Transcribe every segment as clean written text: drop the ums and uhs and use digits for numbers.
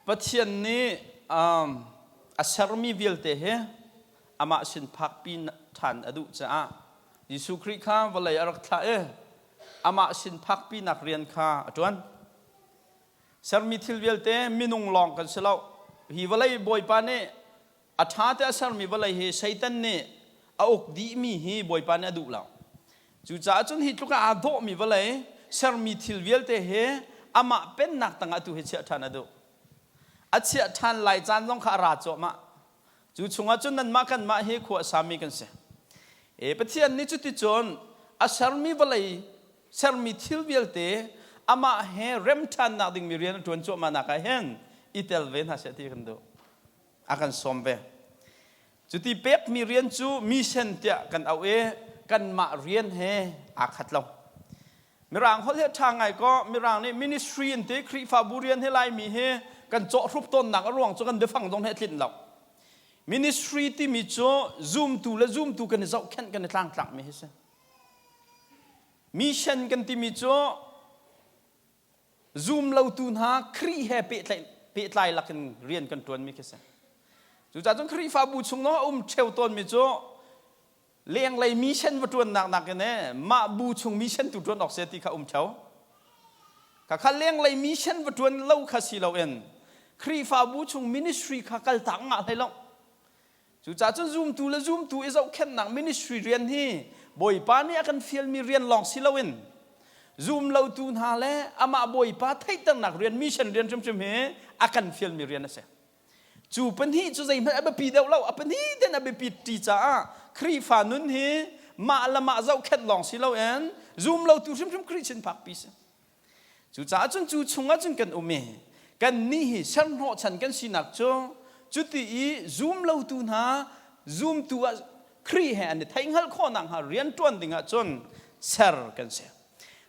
Pathian nih a sermi vialte hi amah sin phakpi ṭhan a duh caah Jesuh Khrih kha vawlei a rak thlah i amah sin phakpinak rian kha a ṭuan. Sermi thil vialte minung lawng kan si lo. Hi vawlei Bawipa nih a ṭha te a sermi vawlei hi Satan nih a uk dihmi hi Bawipa nih a duh lo. Cucaah cun hi tluk ah aa dawhmi vawlei sermi thil vialte hi amah pennak tangah tu hi chiah ṭhan a duh. A chiah ṭhan lai caan zong kha a ra cuahmah. Cu chungah cun nanmah kanmah hi khua a sami kan si. E, Pathian nih cuticun a sermi vawlei sermi thil vialte amah he rem ṭhannak dingmi rian a ṭuan cuahmah nak ah hin i tel ve hna seh ti kan duh. A kan sawm ve. Cuti pekmi rian cu mission tiah kan auh i kanmah rian he aa khat lo. Mirang holh hi ṭha ngai kaw Mirang nih ministry in ti Khrihfabu rian hi Laimi hi kan cawhhrup tawnnak a ruang cu kan biafang zong he a tlinh lo. Ministry timi cu zumtu le zumtu kan i zohkhenh kan i tlangtlakmi hi si. Mission kan timi cu Zumlotu hna Khrih he pehtlai lakin rian kan ṭuanmi khi si. Cucaah cun Khrihfabu chung a um ṭheo tawnmi cu lenglei mission va ṭuannak nakin e mah bu chung mission tu ṭuan awk si ti kha um ṭheo. Khakha lenglei mission va ṭuan lo kha si loin Khrihfabu chung ministry kha kaltak ngah hlei lo. Cucaah cun zumtu le zumtu i zohkhenhnak ministry rian hi Bawipa nih a kan fialmi rian lawng si loin zumlotu hna le amah Bawipa theihternak rian mission rian hrimhrim hi a kan fialmi rian a si. Cu pahnih cu zeihmanh a biapi deuh lo, a pahnih ten a biapit ṭi caah Khrihfa nun hi mah le mah zohkhenh lawng si loin zumlotu hrimhrim Khrih sin phakpi si. Cucaah cun cu chungah cun kan um i kannih hi serhnawhchan kan sinak cu cuti i zumlotu hna zumtu ah Khrih he an i theihhngalh khawh nakhnga rianṭuan dingah cun ser kan si.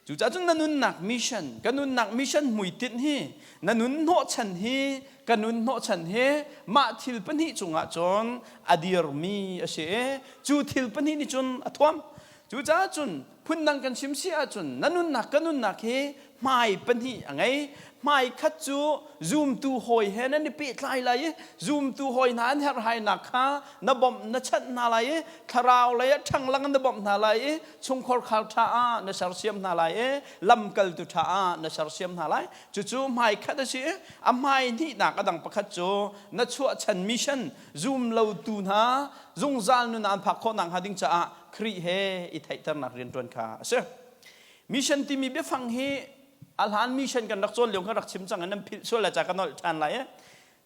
Cucaah cun na nunnak mission, ka nunnak mission hmuitinh hi, na nun hnawhchan hi, ka nun hnawhchan hi mah thil pahnih cungah cun a dirmi a si i cu thil pahnih nih cun a thuam. Cucaah cun phundang kan chim si ahcun na nunnak ka nunnak hi hmai pahnih a ngei. Hmai khat cu zumtu hawi he nan i pehtlai lai i zumtu hawi hna an herhhainak kha na bawmh na chanh hna lai i thlarau lei ah ṭhanglang na bawmh hna lai i chungkhar khal ṭha ah na sersiam hna lai i lamkaltu ṭha ah na sersiam hna lai. Cucu hmai khat a si i a hmai hnihnak a dang pakhat cu na chuahchan mission zumlotu hna zungzal nun an phak khawh nakhnga ding caah Khrih he i theihternak rianṭuan kha a si. Mission timi biafang hi a hlan mission kan rak cawn lio kan rak chim cang in nan philh sual lai ca ka nolh ṭhan lai.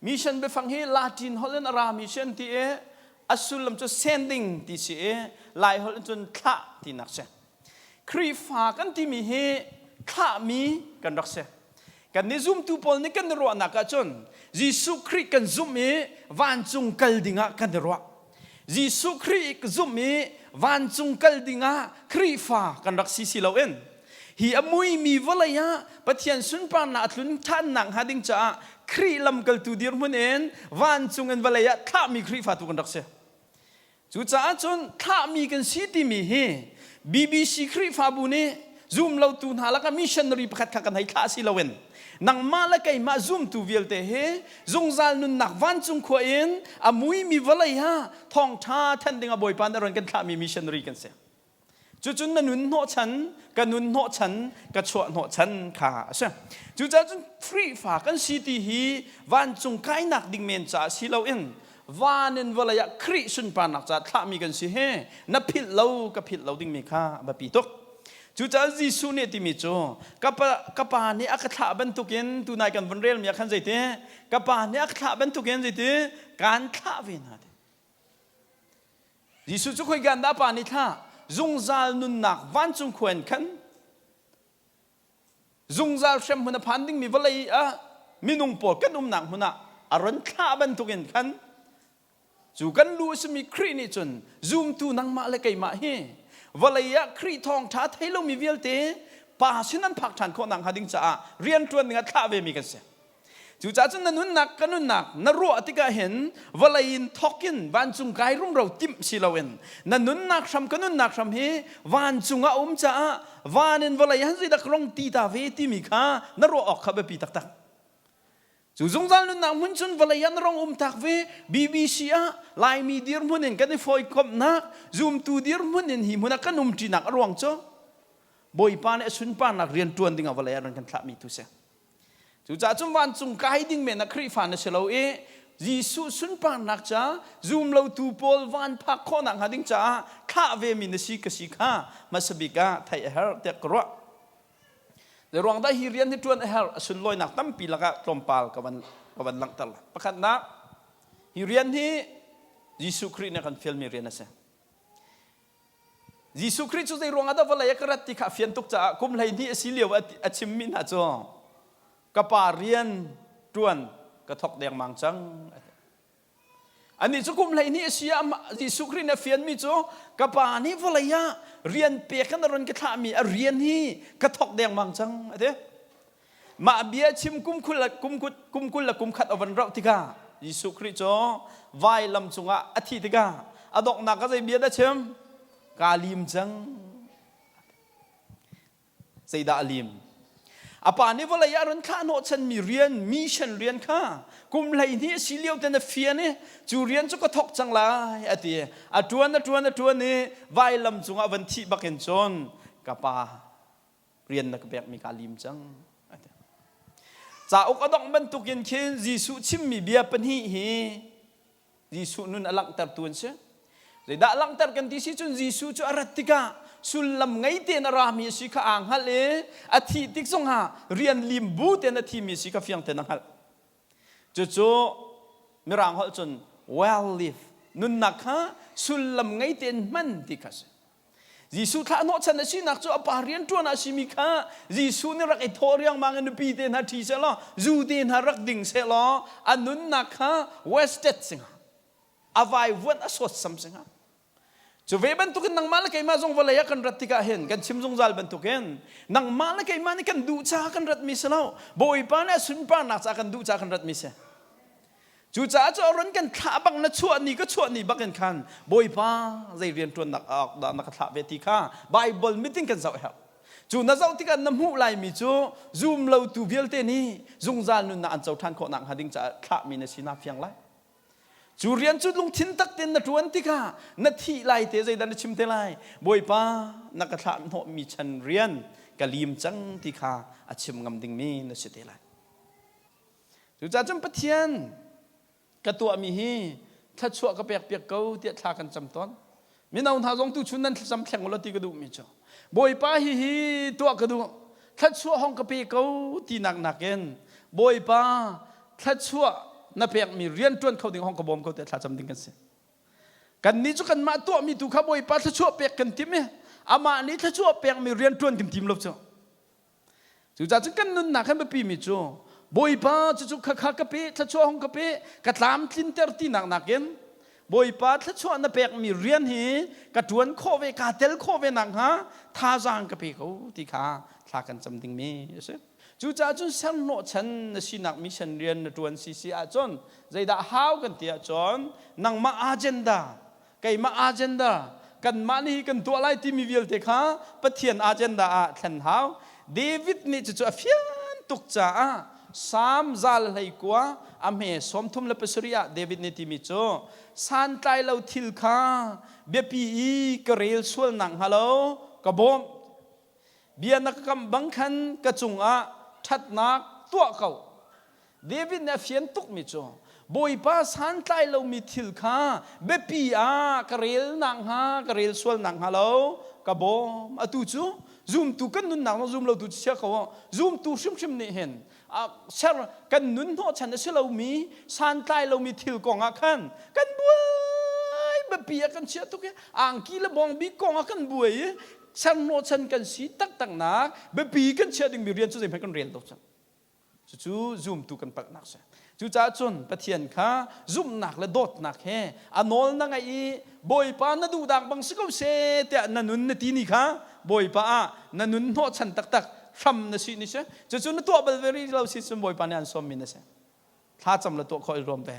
Mission biafang hi Latin holh in a rami si an ti i a sullam cu sending ti si i Lai holh in cun thlah tinak si. Khrihfa kan timi hi thlahmi kan rak si. Kan nih zumtu pawl nih kan i ruahnak ahcun Jesuh Khrih kan zumh i vancung kal dingah kan i ruah. Jesuh Khrih zumh i vancung kal dingah Khrihfa kan rak si si loin hi a muimi vawlei ah Pathian sunparnak a tlun ṭhannak hnga ding caah Khrih lamkaltu dirhmun in vancung in vawlei ah thlahmi Khrihfa tu kan rak si. Cucaah cun thlahmi kan si timi hi BBC Khrihfabu nih zumlotu hna lakah missionary pakhat kha kan hei thlah si loin nangmah le keimah zumtu vialte hi zungzal nunnak vancung khua in a muimi vawlei ah thawngṭha thanh ding ah Bawipa nih a ron kan thlahmi missionary kan si. Cucun na nun hnawhchan, ka nun hnawhchan, ka chuah hnawhchan kha a si. Cucaah cun Khrihfa kan si ti hi vancung kainak ding men caah si loin van in vawlei ah Khrih sunparnak caah thlahmi kan si hi na philh lo ka philh lo dingmi kha a biapi tuk. Cucaah Jesuh nih timi cu ka pa, ka pa nih a ka thlah bantukin tunai kan vun relmi ah khan zeiti ka pa nih a ka thlah bantukin zeiti kaan thlah ve hna ti. Jesuh cu khoika dah pa nih thlah? Zungzal nunnak vancung khua in khan zungzal hremhmun a phan dingmi vawlei ah minung pawl kan umnak hmun ah a ron thlah bantukin khan cu kan lu a simi Khrih nih cun zumtu nangmah le keimah hi vawlei ah Khrih thawngṭha thei lomi vialte pa sin an phak ṭhan khawh nakhnga ding caah rianṭuan ding ah thlah vemi kan si. Cucaah cun na nunnak ka nunnak na ruah tikah hin vawlei in thawk in vancung kai rumro timh si loin na nunnak hram ka nunnak hram hi vancung ah a um caah van in vawlei han zeidah ka rong ti ta ve timi kha na ruah awk kha biapi taktak. Cu zungzal nunnak hmun cun vawlei ah na rong um tak ve. BBC ah Laimi dirhmun in kan i fawikomhnak, zumtu dirhmun in hi hmun ah kan umṭinak a ruang cu Bawipa nih a sunparnak rian ṭuan dingah vawlei ah ran kan thlahmi tu si. Cucaah cun vancung kai ding men ah Khrihfa na si lo i Jesuh sunparnak ca zumlotu pawl van phak khawhnak hnga ding caah thlah vemi na si ka si kha hmasa bik ah theih a herh tiah ka ruah. Zei ruang dah hi rian hi ṭuan a herh? A sunlawinak tampi lakah tlawmpal ka van, ka van langhter lai. Pakhatnak, hi rian hi Jesuh Khrih nih a kan fialmi rian a si. Jesuh Khrih cu zei ruangah dah vawlei ah ka rat ti kha a fian tuk caah kum 12 a si lio a chimmi hna cu ka pa rian ṭuan ka thawk dengmang cang. Anih cu kum 12 a si ah Jesuh Khrih nih a fianmi cu ka pa nih vawlei ah rian pek in a run ka thlahmi a rian hi ka thawk dengmang cang a ti. Mah bia chim kum kul kum kum kul le kum khat a van rauh tikah Jesuh Khrih cu vailam cungah a thih tikah a donghnak a zei bia dah chim? Kaa lim cang. Zeidah a lim? A pa nih vawlei ah run thlah hnawhchanmi rian, mission rian kha kum 12 a si lio ten a fian i cu rian cu ka thawk cang lai a ti. A ṭuan, a ṭuan, a ṭuan i vailam cungah van thih bakin cun ka pa rian na ka pekmi kaa lim cang a ti. Cauk a dongh bantukin khin Jesuh chimmi bia pahnih hi Jesuh nun a langhtertu an si. Zeidah langhter kan ti si cun Jesuh cu a rat tikah sullam ngei tein a rami a si kha aa hngalh i a thih tik zongah rian lim bu tein a thimi a si kha fiang tein a hngalh. Cucu Mirang holh cun well live nunnak kha sullam ngei tein hman ti kha a si. Jesuh thlah hnawhchan a sinak cu a pa rianṭuan a simi kha Jesuh nih rak i thawh riangmang in nupi te hna ṭhi sehlaw zu te hna rak ding sehlaw a nunnak kha wasted si hnga. A vaivuan a sawtsam si hnga. Cu ve bantukin nangmah le keimah zong vawlei ah kan rat tikah hin kan chim zungzal bantukin nangmah le keimah nih kan duh caah kan ratmi si lo. Bawipa nih a sunparnak caah kan duh caah kan ratmi si. Cucaah cu ron kan thlah bak na chuah ni ka chuah ni bak in khan Bawipa zei rian ṭuannak awk dah na ka thlah ve ti kha Bible mitin kan zoh herh. Cu na zoh tikah na hmuh laimi cu zum lotu vialte nih zungzal nunnak an co ṭhan khawh nak hnga ding caah thlahmi na si na fiang lai. Cu rian cu lungthin tak tein na ṭuan tikah na thih lai te zeidah na chim te lai? Bawipa na ka thlah hnawhmi chan rian ka lim cang ti kha a chim ngam dingmi na si te lai. Cucaah cun Pathian ka tuahmi hi thluachuah ka pekpiak ko tiah thla kan cam tawn. Mino hna zong tuchun nan thlacam thleng ulaw ti ka duhmi cu Bawipa hihi tuah ka duh thluachuah hong ka pe ko tinak nakin Bawipa thluachuah na pekmi rian ṭuan kho ding hong ka bawm ko tiah thlacam ding kan si. Kannih cu kanmah tuahmi tu kha Bawipa thluachuah pek kan tim i amah nih thluachuah pekmi rian ṭuan kan tim lo cu. Cucaah cun kan nunnak kan biapimi cu Bawipa cucu khakha ka pe, thluachuah hong ka pe, ka tlamtlinter tinak nakin Bawipa thluachuah na pekmi rian hi ka ṭuan khawh ve, kaa tel khawh ve nakhnga thazaang ka pe ko ti kha thla kan cam dingmi a si. Cucaah cun serhnawhchan na sinak mission rian na ṭuan si si ahcun zeidah hau kan ti ahcun nangmah agenda keimah agenda kanmah nih kan tuah lai timi vialte kha Pathian agenda ah thlen hau. David nih cucu a fian tuk caah Psalm 119 a hme 37 ah David nih timi cu santlai lo thil kha biapi i ka rel sual nak hnga lo ka bawmh bia na ka kam bang khan ka cungah ṭhatnak tuah ko David nih a fian tukmi cu Bawipa santlai lomi thil kha biapi ah ka rel nakhnga ka rel sual nakhnga lo ka bawm. Atu cu zumtu kan nunnak zong zum lotu chia ko zumtu hrimhrim nih hin ser kan nun hnawhchan a si lomi santlai lomi thil kong ah khan kan buai biapi ah kan chia tuk i angki le bawngbi kong ah kan buai i ser hnawhchan kan si taktak nak biapi kan chia dingmi rian cu zeihmanh kan rel lo cang. Cucu zumtu kan palhnak si. Cucaah cun Pathian kha zumhnak le dawtnak he a nawl na ngaih i Bawipa na duhdak bang si ko seh tiah na nun na ti ni kha Bawipa ah na nun hnawhchan taktak hram na si ni si. Cucu na tuah bal ve rih lo si cun Bawipa nih an sawmmi na si. Thlacam le tuah khawh i ruam ve.